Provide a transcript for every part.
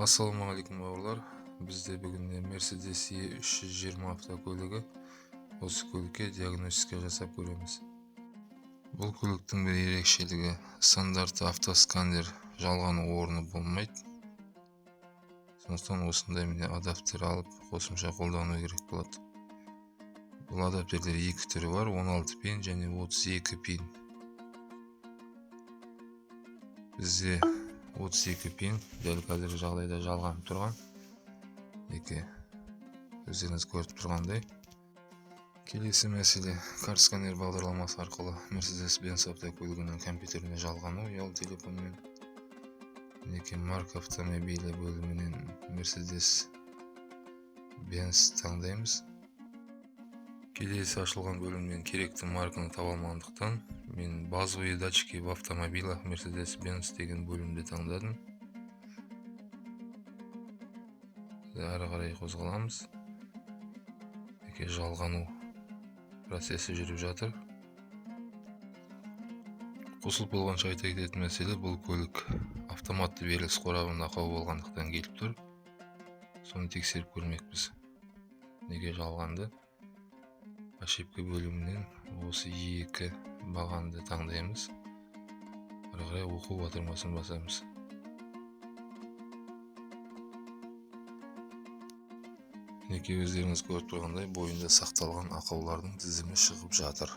Ассалаумағалейкум, бауырлар! Бізде бүгін Mercedes E320 автокөлігі. Осы көлікке диагностика жасап көреміз. Бұл көліктің бір ерекшелігі: стандартты автосканер жалғану орны болмайды. Сондықтан осындай, міне, адаптер алып, қосымша қолдану керек болады. Бұл адаптерлер екі түрі бар: 16 пин және 32 пин. Бізде 32 пин дәл қазіргі жағдайда жалғанып тұрған. Екі, өздеріңіз көріп тұрғандай. Келесі мәселе: CarScanner бағдарламасы арқылы Mercedes-Benz автокөлігінің компьютеріне жалғану ұялы телефонмен. Мінекей, «Марка автомобиля» бөлімінен Mercedes Benz таңдаймыз. Келесі ашылған бөлімнен керекті марканы таба алмағандықтан, мен «Базовые датчики в автомобилях Mercedes-Benz» деген бөлімді таңдадым. Әрі қарай қозғаламыз. Мінекей, жалғану процесі жүріп жатыр. Қосылып болғанша айта кететін мәселе: бұл көлік автоматты беріліс қорабында ақау болғандықтан келіп тұр. Соны тексеріп көрмекпіз. Неге жалғанды? Ошибка бөлімінен осы екі бағанды таңдаймыз. Ары қарай оқу батырмасын басамыз. Мінекей, өздеріңіз көріп тұрғандай, бойында сақталған ақаулардың тізімі шығып жатыр.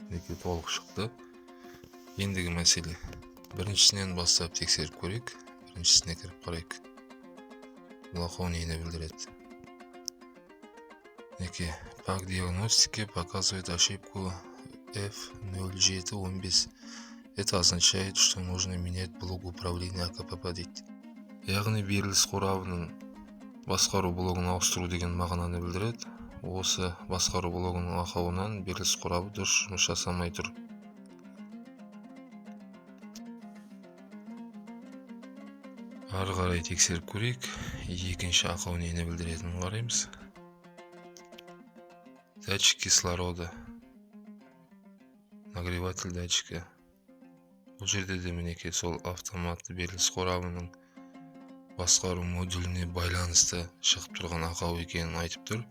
Мінекей, толық шықты. Ендігі мәселе: біріншісінен бастап тексеріп көрейік. Біріншісіне кіріп қарайық, бұл ақау нені білдіреді? Мінекей, «Пак диагностики показывает ошибку F0715. Это означает, что нужно менять блок управления АКПП», — дейді. Яғни беріліс қорабының басқару блогын ауыстыру деген мағынаны білдіреді. Осы басқару блогының ақауынан беріліс қорабы дұрыс жұмыс жасамай тұр. Ары қарай тексеріп көрейік. Екінші ақау нені білдіретінін қараймыз. Датчик кислорода, нагреватель датчика. Бұл жерде де, мінекей, сол автоматты беріліс қорабының басқару модуліне байланысты шығып тұрған ақау екенін айтып тұр.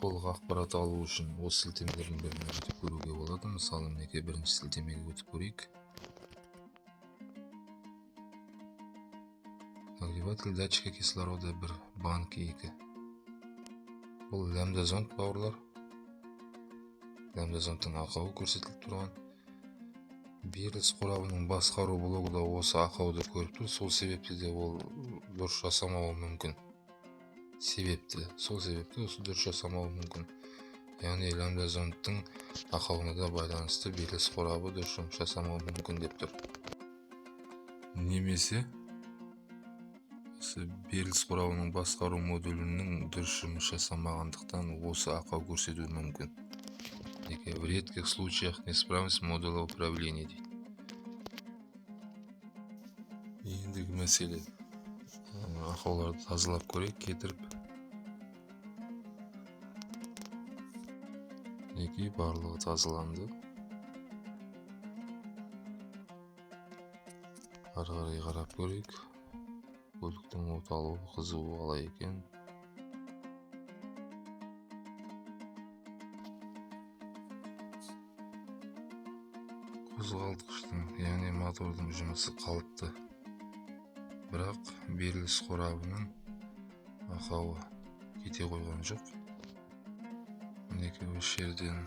Толық ақпарат алу үшін осы сілтемелердің біріне өтіп көруге болады. Мысалы, мінекей, бірінші сілтемеге өтіп көрейік. Нагреватель датчика кислорода бір, банк 2. Бұл лямбда зонд, бауырлар. Лямбда зондтың ақауы көрсетіліп тұрған. Беріліс қорабының басқару блогы да осы ақауды көріп тұр. Сол себепті де ол дұрыс жасамауы мүмкін. Себепті, сол себепті осы дұрыс жасамауы мүмкін. Яғни лямбда зондтың ақауына да байланысты беріліс қорабы дұрыс жұмыс жасамауы мүмкін деп тұр. Немесе осы беріліс қорабының басқару модулінің дұрыс жұмыс жасамағандықтан осы ақау көрсетуі мүмкін. Мінекей, «В редких случаях неисправность модуля управления» дейді. Ендігі мәселе: ақауларды тазалап көрейік, кетіріп. Мінекей, барлығы тазаланды. Ары қарай қарап көрейік, көліктің от алуы, қызуы қалай екен. Қозғалтқыштың, яғни мотордың жұмысы қалыпты, бірақ беріліс қорабының ақауы кете қойған жоқ. Мінекей, осы жерден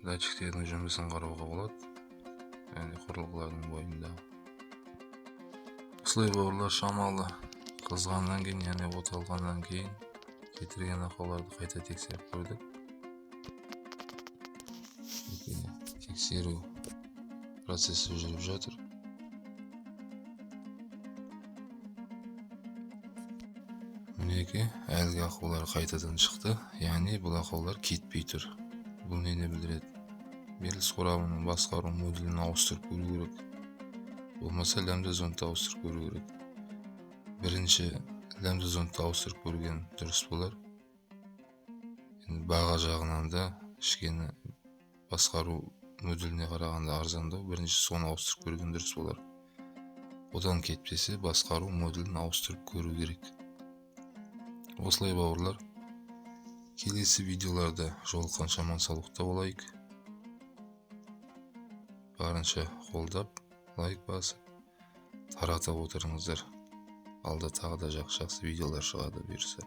датчиктердің жұмысын қарауға болады, яғни құрылғылардың бойында. Осылай, бауырлар, шамалы қызғаннан кейін, яғни от алғаннан кейін кетірген ақауларды қайта тексеріп көрдік. Мінекей, тексеру процесі жүріп жатыр. Мінекей, әлгі ақаулар қайтадан шықты, яғни бұл ақаулар кетпей тұр. Бұл нені білдіреді? Беріліс қорабының басқару модулін ауыстырып көру керек, болмаса лямбда зондты ауыстырып көру керек. Бірінші лямбда зондты ауыстырып көрген дұрыс болар. Енді баға жағынан да кішкене басқару модуліне қарағанда арзандау. Бірінші соны ауыстырып көрген дұрыс болар. Одан кетпесе, басқару модулін ауыстырып көру керек. Осылай, бауырлар. Келесі видеоларда жолыққанша аман саулықта болайық. Барынша қолдап, лайк басып, таратып отырыңыздар. Алда тағы да жақсы жақсы видеолар шығады, бұйырса.